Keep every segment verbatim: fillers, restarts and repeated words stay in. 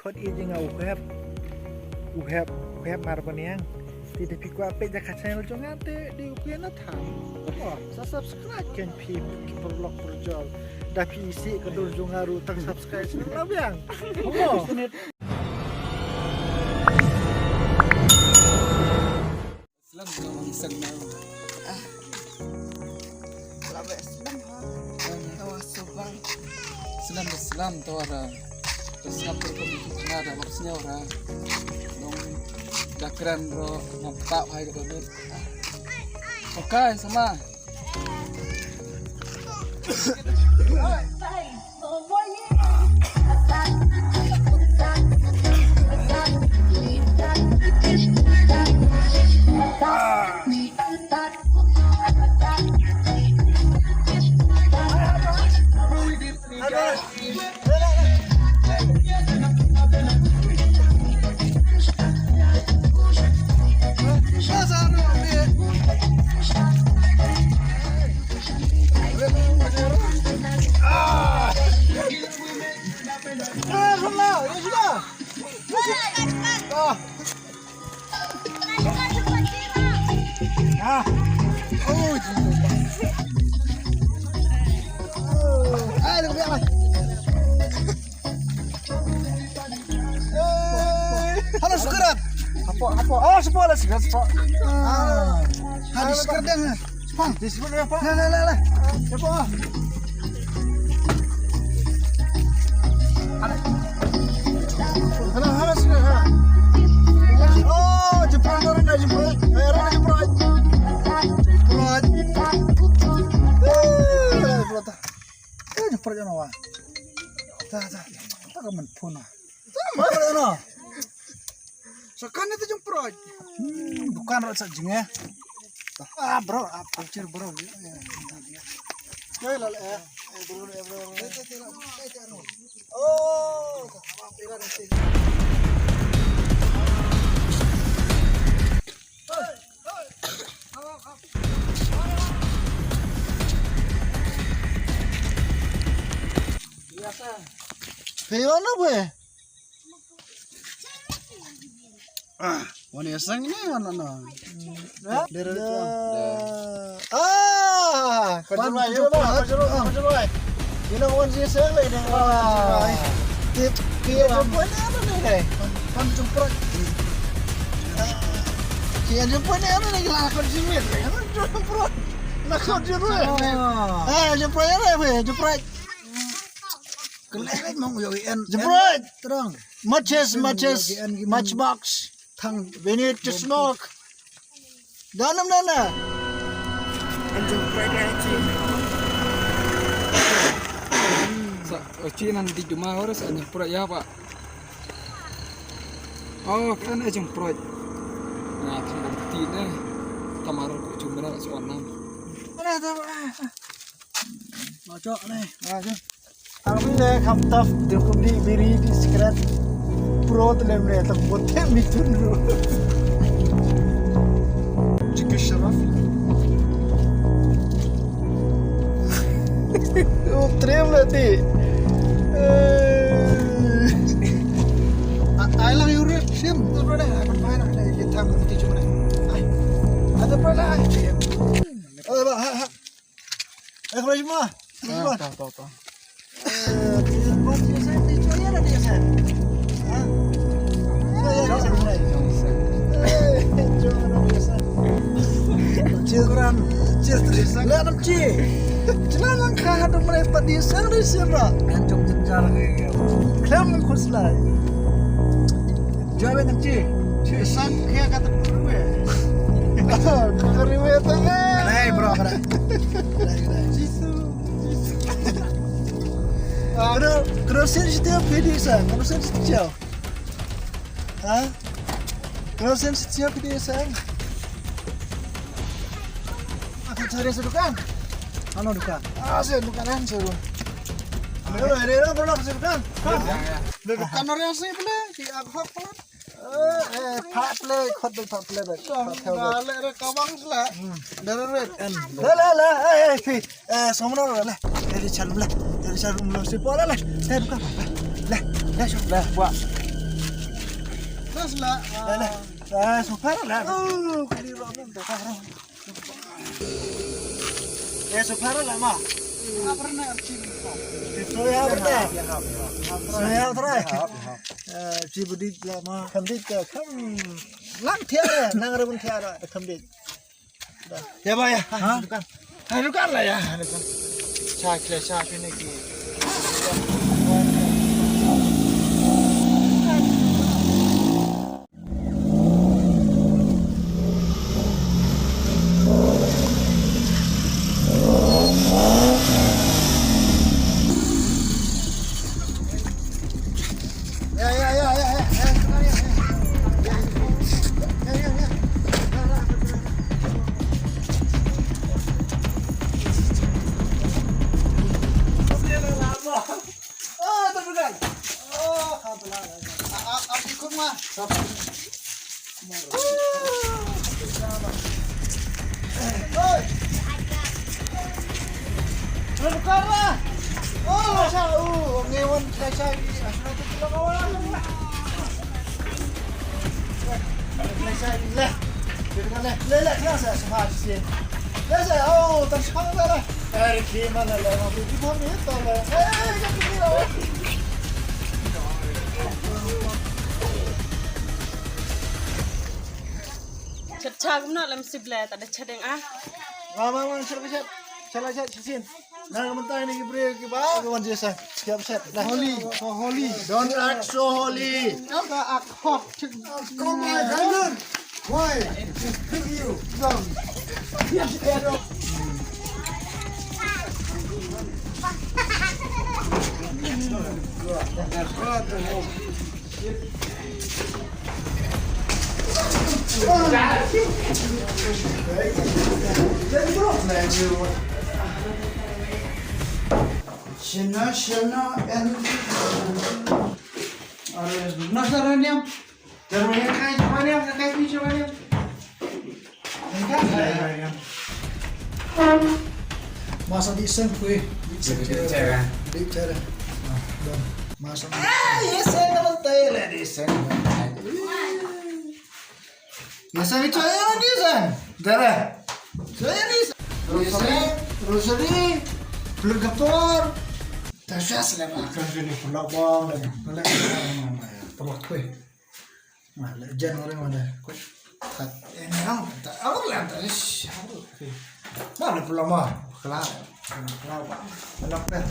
Khot ïa jong nga u Hep. U Hep, u Hep Marbaniang. Te da phi kwah peit ïa ka channel jong nga te dei u phi na tham. Sa subscribe kein phi ki paralok parajor. Da phi isih ka dur jong nga ruh tang subscribe sngewbha biang. Mo. Slam da wan seng na. Ah. Slam da slam ha. Tawa subang. Slam da slam tawa da. Da slam da kum tu tengah da bak senior da. Nong da kren ro nampak hai da bit. Ah. Okay, sama. Halo, syukuran. Apa, apa? Oh, sepo lah, sepo, sepo. Ah. Hadi syukur deng. Sepang, di sini apa? Lah, lah, lah, lah. Apa? Halo, halo, syukur, ha. Oh, jempol orang dah jempol. Eh, orang dah jempol. Jempol. Eh, jempol. Eh, jempol jangan, wah. Dah, dah. Tak akan phone lah. Sama no. Sakan itu jemprot. Hmm, bukan rot sak jengah. Ah, bro, apa cir bro? Ya, lah, eh. Eh, bro, eh, bro. Oh, biasa. Kayo na, boy. Ah, wan ïaseng ne wan ano? Dere itu. Ah, kau jumpa, kau jumpa, kau jumpa, kau jumpa. Ina wan ïaseng le ne. Kau jumpa ne ano ne? Kau jumpa. Kau jumpa ne ano ne? Kau jumpa. Kau jumpa. Kau jumpa. Eh, jumpa ya, jumpa. Kau jumpa. Terang. Matches, matches, matchbox. Thang. We need to smoke. Dalam nana. Anjing, prai dia, anjing. Sa, ochi nan di juma horas anjing prai ya, Pak. Oh, kan anjing prai. Na, thang bang ti ne. Kamar ku jumra so nam. Mana tu? Ngocok ne. Ah, tu. Ang le kham taf de kum di biri di secret. Pro de lem le tak bote mi tun ru. Jike sharaf. Oh, trem le ti. Eh. I, I love you, Rip. Sim, tu ro de. Aku main ada di tang di cuman. Ai. Ada pala. Oh, ba, ha, ha. Eh, kalau cuma. Ah, tahu, tahu, tahu. Eh, dia buat dia saya, dia jual ya, dia saya. Ha? Jual ya, dia saya. Eh, jual ya, dia saya. Children, children. Lah, nam chi. Chila lang kha, ada mereka di sana, di sana. Anjung jenjar kayak gitu. Klam khuslai. Jua be nang chi. Chi sang khia kata purwe. Kata riwe ta ngai. Kedai, bro, kedai. Kedai, kedai. Jisu. Kena, kena sen setiap video sang. Kena sen setiap. Ha? Kena sen setiap video sang. Aku cari sedukan. Ano dukan? Ah, sen dukan, sen. Ano, ano, ano, ano, sedukan? Ya, ya. Dukan orang sih, boleh. Si aku hafal. Eh, eh, pha play, khot bel pha play bel. Pha play bel. Dale re kabang sla. Hmm. Dale re. En. Le, le, le, eh, eh, phi. Eh, somno le, le. Dari charum le. Dari charum le, si po le, le. Eh, buka. Le, le, so. Le, buat. Eh, eh, super lah. Oh, kali lo. Eh, super lah, ma. Soya, soya, soya. Eh, si budi lah, ma. Kham dit ka, kham. Lang thiah, nang rebun thiah, kham dit. Ya, ba, ya. Ha? Dukan. Ha, dukan lah, ya. Dukan. Cha, cha, cha, sini ki. Chat cha kumno lem sib le ta da chat deng ah. Ma, ma, ma, chat, chat. Chat la chat, chat sin. Na ka mynta ini ki briew ki ba, ki wan jesa. Siap chat. Nah. Holy, so holy. Don't act so holy. Ka ak hok. Come on, Brandon. Why? Just pick you. Come. Shana, shana, and. Are you not a running? Masa di seng kui. Di seng. Di seng. Masa di. Ah, yes, saya kalau tayo lah di seng. Yes, saya itu ayo di seng. Dara. Saya di seng. Rosary, Rosary, Purgator. Tasha selama akan sini pernah bang. Pernah kui. Wah, legend orang mana? Kut. Kat, eh, ni orang tak, apa lah tak, ish, apa tu? Mana pula mah? Kelar. Kelar, Pak. Anak dah.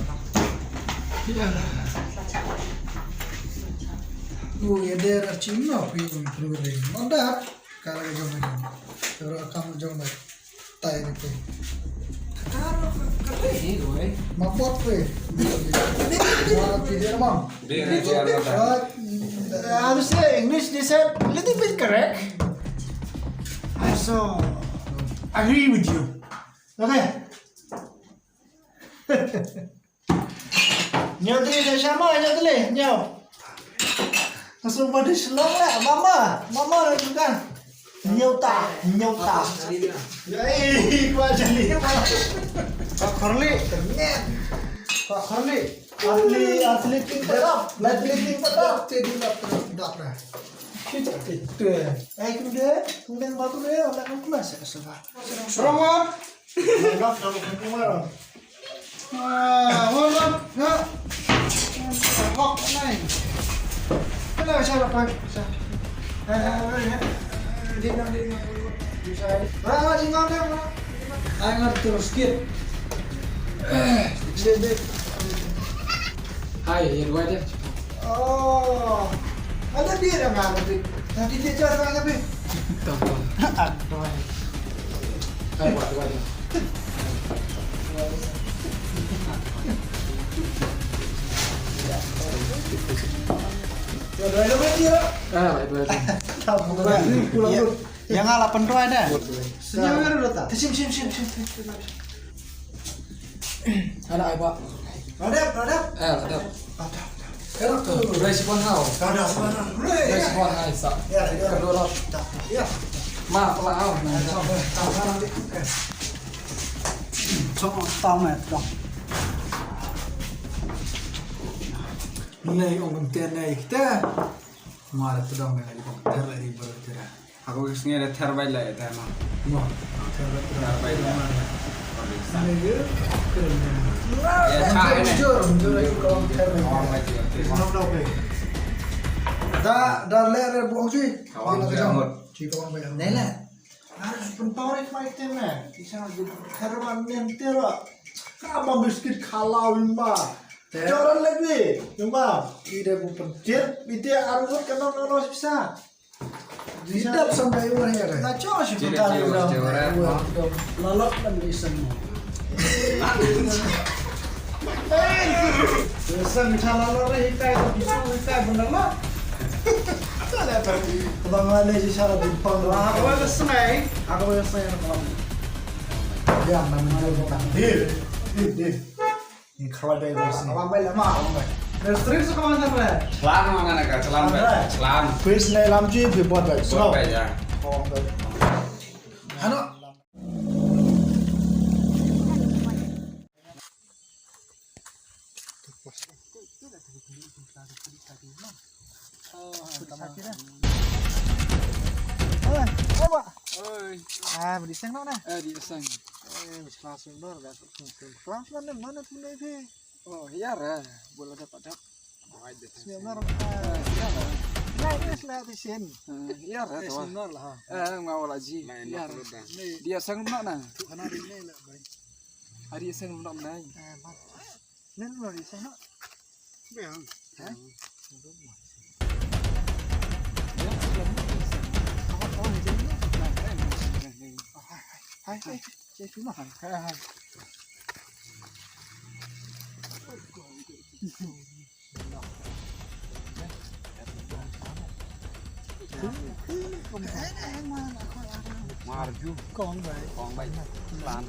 Ya. Oh, ya, dia dah Cina, pergi, pergi. Mana? Kalau jom ni. Kalau kamu jom ni. Tai ni pe. Kata ka, kata ni tu, eh. Mabot pe. Wah, tidak, Bang. Dia, dia, dia, dia. Uh, I would say English, they said little bit correct. I so agree with you. Okay. Ñiew tylli, ñiew sha ma, ñiew tylli, ñiew. Ka sum ba dei shlong la, mama, mama la juga. Ñiew ta, ñiew ta. Ei, kwa jali. Kwa khorli. Kwa khorli. Asli, asli ting patap. Asli ting patap. Te di lap, lap, lap. Kita, kita. Eh, kumde, kumde batu de, ala kumde sa, sa. Roma. Hai, ya dua aja. Oh. Ada dia dah nggak ada. Nanti dia cari mana, Pi? Tong, tong. Aduh. Hai, buat dua aja. Ya, dua aja, Pi, ya. Ah, baik, dua aja. Tak, bukan. Ini pulang dulu. Ya, nggak, lapan dua ada. Senyum ya, udah tak? Sim, sim, sim, sim, sim, sim. Ada ai ba. Radep, radep. Eh, radep. Radep. Kerok tu, rai sipon hau. Radep, radep. Rai sipon hai sa. Ya, ya. Kedua rot. Ya. Ma, pala hau. Radep. Radep. Cok tau met dong. Nei ong ken nei kita. Mara tu dong, ka di bang ter la di ber tera. Aku sngi ada ter bai la ya ter ma. Mo, ter la ter bai la. Ter bai la. Ni ye, keren. Ya, cha ini. Jor, jor, jor, kawang ter bai. Kawang bai, ya. Is not okay. Da, da le re buang si. Kawang bai. Ci kawang bai. Ni le. Ar pynpaw ri mai te me. Isa ju herman nen tera. Ka ba biskit khala wimba. Te. Joran lebi wimba. Ide bu pentir, ide arut ka nong nong bisa. Tidak sampai wah ya. Na cho si pentar. Lalok dan listen. Sang chala lo re hikai to bisu hikai bener lo. Bang ada si chala di pang. Wah, aku ada sengai. Aku ada sengai. Ya, namanya bukan. Di, di, di. Ni kawal dai bos ni. Abang baik lama, abang baik. Terus terus ke mana sampai? Celan mana ka? Celan baik. Celan. Please naik lamji, buat baik. Buat baik ya. Abang baik. Hano. Oi, apa? Oi. Ah, beri seng nak nah? Eh, di seng. Eh, beri kelas benar, dah. Kelas mana, mana tu ni? Oh, ya, lah. Boleh dapat dah. Sini benar. Eh, ya, lah. Nah, ini sebelah di sini. Eh, ya, lah, eh, tu. Sini benar lah. Eh, ngau lagi. Ya, lah. Dia seng nak nah? Tu kan ada ni lah, baik. Ari seng nok nai. Eh, mat. Nen lo ari seng nok. Biang. Hah? Hai, hai, hai, hai. Marju. Kong bai. Kong bai. Plan.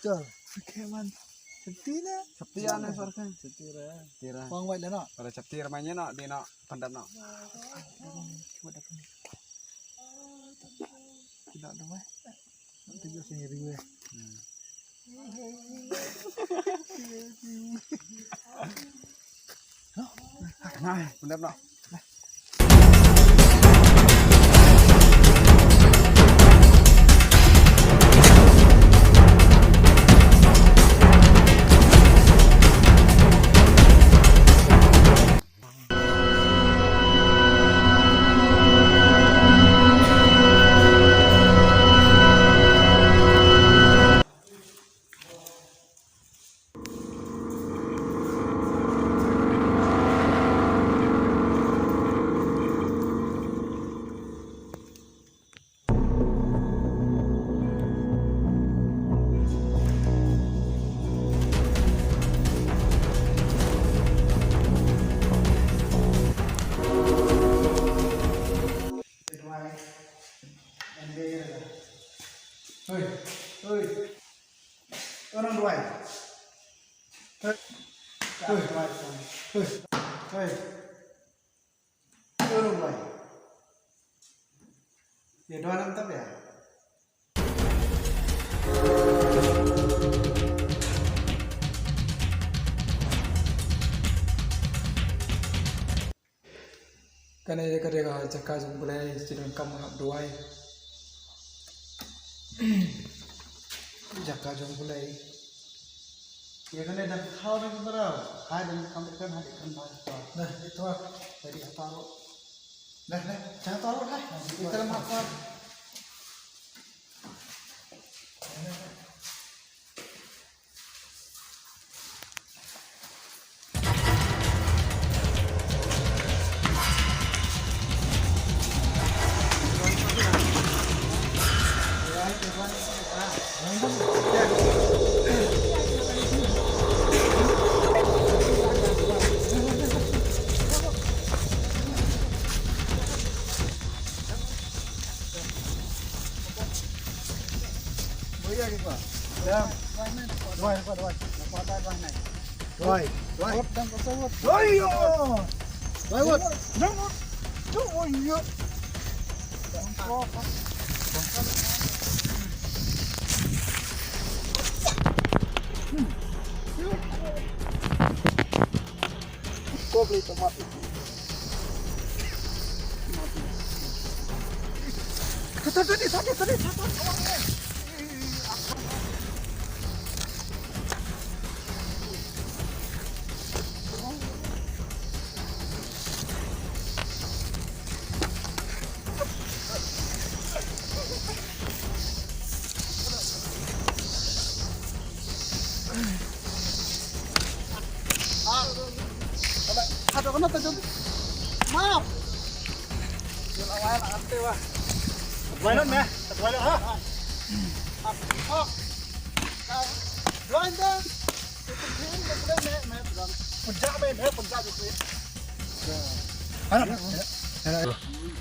Chal. Safety na. Safety na, sir, kan? Safety ra. Safety ra. Wang wai le no. Para safety ra manya no, di no, pandap no. Tidak ada wai. Nanti juga sendiri wai. Hmm. Nah, pandap no. Hei, hei. Orang duai. Hei. Hei. Hei. Hei. Orang duai. Ya, duai nam tap ya. Kane ka dei ka jaka jong U Blei, jingdonkam hap duwai. Jaka jong U Blei. Ïa kane dang thaw dang barau. Hai dang kam dang kan hai dang kan ba. Nah, itu ah. Tadi apa lo? Nah, nah, jangan taruh lah. Itu lemah kuat. Kau boleh tomat. Why not, man? Why not, huh? Join them. Punjab, man. Punjab. Ano?